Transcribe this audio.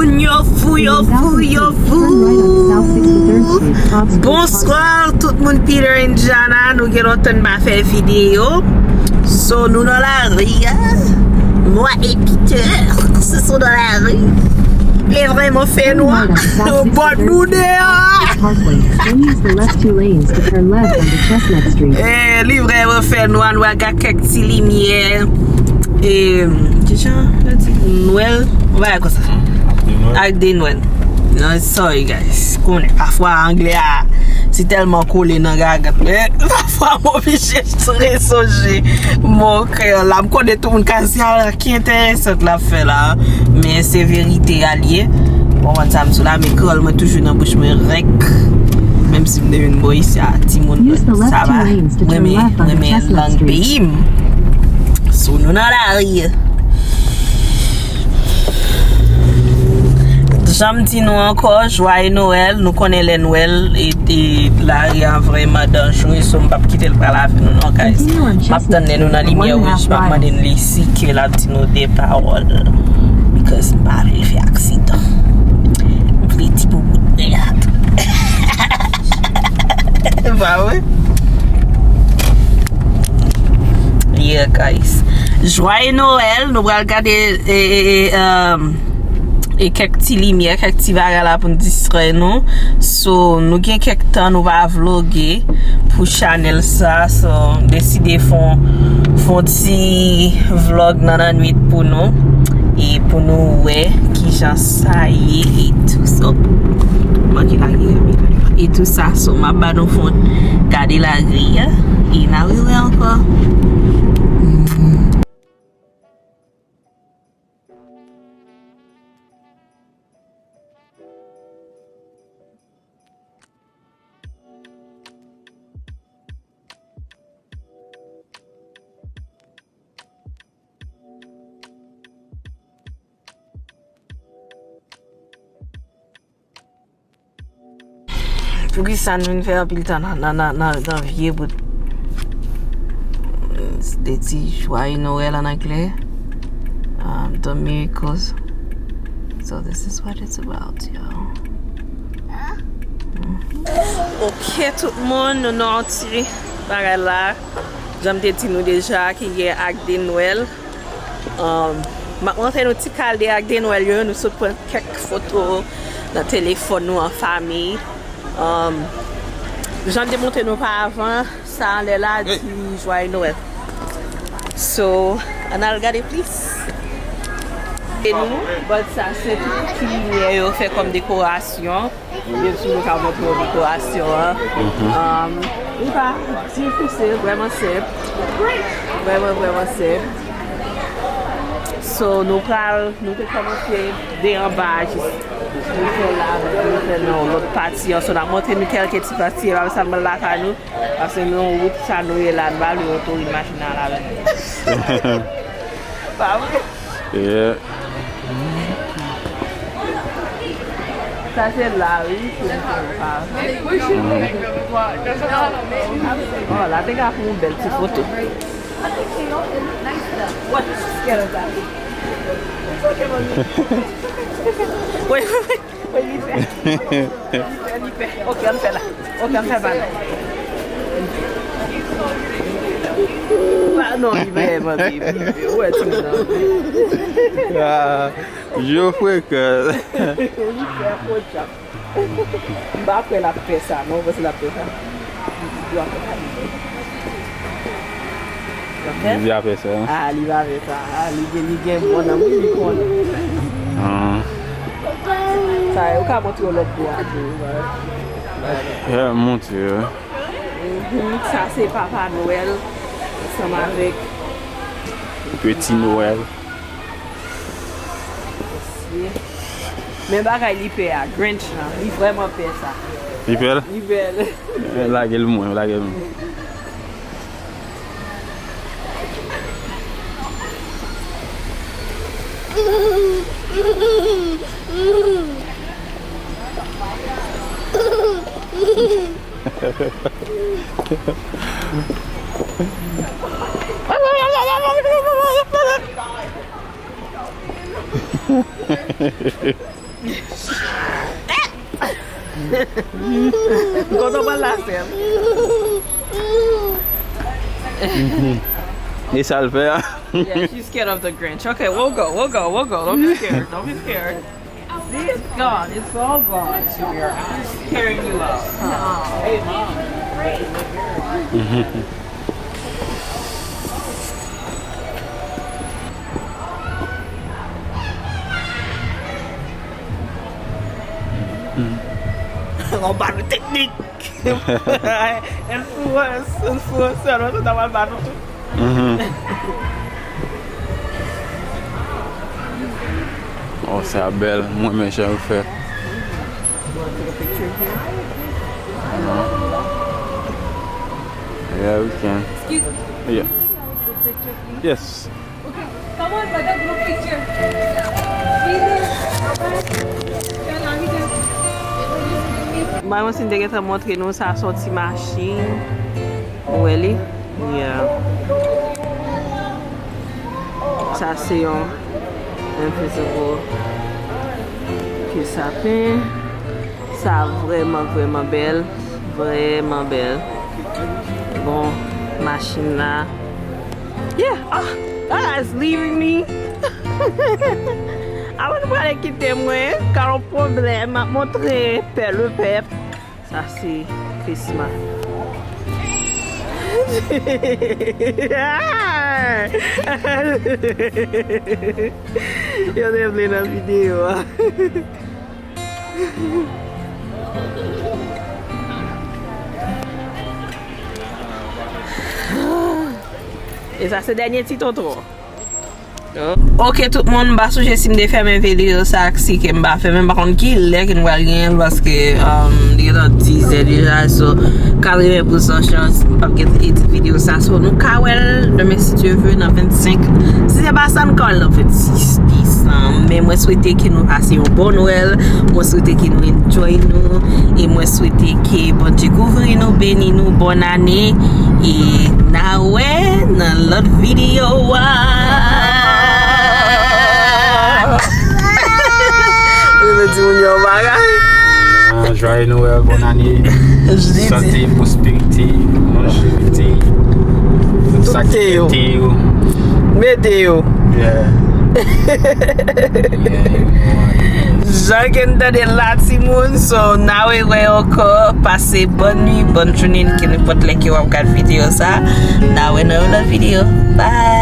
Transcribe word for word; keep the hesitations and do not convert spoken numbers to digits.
Yo fou, yo fou, yo fou. Bonswa tout moun, Peter and Jana. Nou gen lontan n pa fè videyo. So, nou nan lari a. Mwen e Peter, se sou nan lari. Li vrèman fè nwa. Bòt nou deyò. Parkway. Then use the left two lanes to turn left onto Chestnut Street. Eh, li vrèman fè nwa, nwa, gen kèk ti limyè. E, kijan yo di? Nwèl. Yon bagay konsa. Ak de nwèl. Non, sorry, guys. Konnen, pafwa, anglè a, se tèlman kole nan gaga. Men, pafwa, m oblije resonje mo kreyòl la. M konnen tout moun ka di, "Ah, ki enteresan l ap fè la." Men, se verite a l ye. Bon, konn sa m sou la, men kreyòl mwen toujou nan bouch mwen rèk. Menm si m te vin bò isi a, timoun, sa va. Mwen renmen, mwen renmen lang peyi m. So, nou nan lari. Jan m di nou ankò, Jwaye Nwèl, nou konnen lè Nwèl, e, e lari a vrèman danjere, so m p ap kite l pral avè nou non, guys. M ap tann lè nou nan limyè wouj, m ap mande n lesi ke l ap di nou de pawòl. Because m pa vle l fè aksidan. M vle di pou bout nèt. Pa vre? Yeah, guys. Jwaye Nwèl, nou pral gade, e, e, e, um, e kèk ti limyè, kèk ti bagay la pou n distrè nou. So, nou gen kèk tan nou pa vloge pou chanèl sa. So, m deside fè yon, fè yon ti vlog nan lannwit pou nou. E pou nou wè kijan sa ye e tou sa. Manke lage e tou sa. So, m ap ba nou fè yon gade lari a. E n a rewè ankò. Poukisa n vin fè anpil tan nan, nan, nan, nan, nan vye bout de ti Jwaye Nwèl an anglè? Um, the miracles. So this is what it's about, y'all. Mhm. Ok, tout moun, nou nan yon ti bagay la. Jan m te di nou deja, ki gen ak de Nwèl. Um, m ap montre nou ti kal de ak de Nwèl yo, nou sot pran kèk foto nan telefòn nou an fanmi. Um, jan m te montre nou pa avan, sa anlè la di Jwaye Nwèl. So, ann al gade plis. E nou, but sa se tout ti limyè yo fè kòm dekorasyon. Byen si nou ka montre w dekorasyon an. Um, li pa difisil, vrèman senp. Vrèman, vrèman senp. So, nou pral, nou te kòmanse de anba a jis nou fè la, nou fè nan yon lòt pati an. So, n ap montre nou kèlke ti pati, e pa sa m lakay nou. Paske nou yon wout sa nou ye la, nou pa vle yon touris machin al avè nou. Pa vre? Yeah. Sa se la, wi, se pa. Mhm. Oh, la te ka fè yon bèl ti foto. What? Scared of that. It's okay, mommy. Wait, wait, wait. Wait, li pè. Li pè, li pè. Ok, ann fè la. Ok, ann fè pa la. Pa non, li vrèman bebe. Ou wè ti moun nan. Ah, yo frekan. Li pè fò djab. M pa kwè l ap fè sa, non, m panse l ap fè sa. Li ap fè sa, li fè. Li ap fè sa. Ah, li pa fè sa. Ah, li gen, li gen bon nanm, wi, li konnen. Ah. Sa, yo ka montre yo lòt bò a tou, wi. Yeah, montre yo. Mhm, sa se Papa Nwèl ansanm avèk Peti Nwèl. Men bagay li pè a, Grinch lan, li vrèman pè sa. Li pè l? Li pè l. Eh, lage l mwen, lage l mwen. M kontan pral la sèl. E sa l fè a? Yeah, she's scared of the Grinch. Okay, we'll go, we'll go, we'll go. Don't be scared, don't be scared. See, it's gone, it's all gone. She's carrying you out. Hey, mom. Yon bal teknik. Enfluence, enfluence, nou ta pral ba nou tout. Mhm. Oh, sa bèl. Mwen renmen jan yo fè. Yeah, we can. Excuse me. Yeah. Take a group picture, please. Yes. Okay. Come on, brother, group picture. Please. Bye. Mwen, mwen, si m te gentan montre nou, sa se yon ti machin. Ou wè li? Yeah. Sa se yon invisible pye sapen. Sa vrèman, vrèman bèl. Vrèman bèl. Bon, machin la. Yeah, ah, ah, it's leaving me. Avan nou prale kite mwen, ka yon pwoblèm, m ap montre pè le pèp. Sa se Christmas. Yo te vle nan videyo a. E sa se dènye ti tonton. Ok, tout moun, m pa sonje si m te fèmen videyo sa ak si ke m pa fèmen, m pa konn ki lè ke nou pral genyen l, paske, um, li gentan dizè deja, so, katreven pousan chans m p ap gentan edit videyo sa, so, nou ka wè l demen si Dye vle nan vennsenk, si se pa sa, nou ka wè l nan vennsis desanm, men mwen swete ke nou pase yon bon Nwèl, mwen swete ke nou enjoy nou, e mwen swete ke Bondye kouvri nou, beni nou, bòn ane, e n a wè nan lòt videyo a. Mwen di moun yo bagay. Ah, Joyeux Noël, bonne année. Sante, pwosperite, lonjevite. Tout sa ki te yo. Mete yo. Yeah. Jan ke n tande la, timoun, so n a wè ankò, pase bòn nuit, bòn jounen, ke nenpòt lè ke w ap gad videyo sa, n a wè nan yon lòt videyo. Bye.